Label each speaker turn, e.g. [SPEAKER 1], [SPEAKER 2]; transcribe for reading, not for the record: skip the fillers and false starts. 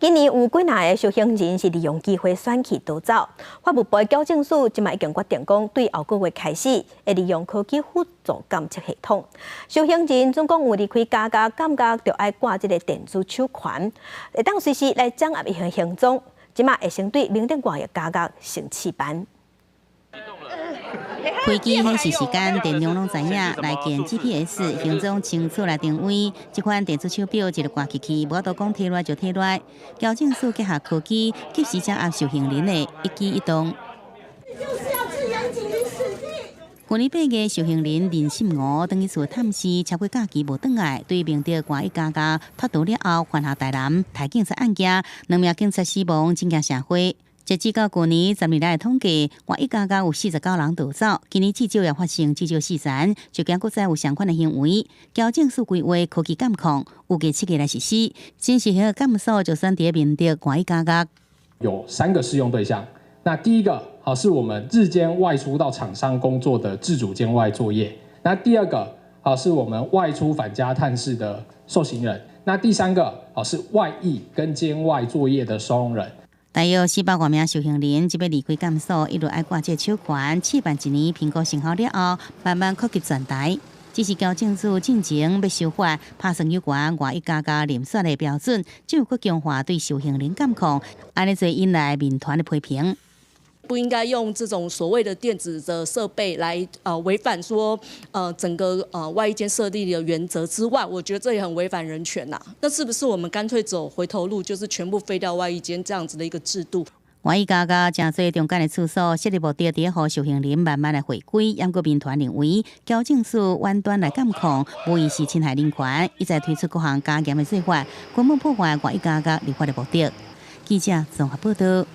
[SPEAKER 1] 今年有幾若个受刑人是利用機會選去逃走。法務部的矯正署這擺已經決定講，對後個月開始會利用科技輔助監測系統。受刑人總共有離開監獄，感覺著愛掛這个電子手環，會當隨時來掌握伊的行蹤。這擺會先對明德外役監獄先試辦。
[SPEAKER 2] 開機顯示時間，電量攏知影，來電 GPS 行蹤清楚來定位。這款電子手錶一个掛起去，無法度講提來就提來。矯正署結合科技，及時掌握受刑人的一舉一動。去年8月，受刑人林信吾轉去厝探視，超過假期無轉來，對明德外役監獄脫逃了後，犯下大男刣警察案件，兩名警察死亡，震驚社會。截至到舊年10年來的統計，外役監獄有49人逃走，今年至少也發生至少四宗，就驚閣再有相款的行為。矯正署規劃科技監控，預計7月來實施。新實行的監所就選佇明德外役監獄。
[SPEAKER 3] 有三個適用對象，那第一個好是我們日間外出到廠商工作的自主監外作業，那第二個好是我們外出返家探視的受刑人，那第三個好是外役跟監外作業的收容人。
[SPEAKER 2] 大約400外名受刑人，這擺離開監所，一路愛掛這手環，試辦一年，評估成效了後，慢慢擴及全台。這是矯正署進前欲修法，拍算有關外役監獄遴選的標準，就閣強化對受刑人監控，按呢做引來民團的批評。
[SPEAKER 4] 不應該用這種所謂的電子的設備來違反說整個外役監設立的原則之外，我覺得這也很違反人權吶。那是不是我們乾脆走回頭路，就是全部廢掉外役監這樣子的一個制度？
[SPEAKER 2] 外役監獄誠濟中間的處所設立目的，佇予受刑人慢慢來回歸。毋過民團認為，矯正署遠端來監控，無疑是侵害人權，一再推出各項加嚴的做法，根本破壞外役監獄立法的目的。記者綜合報道。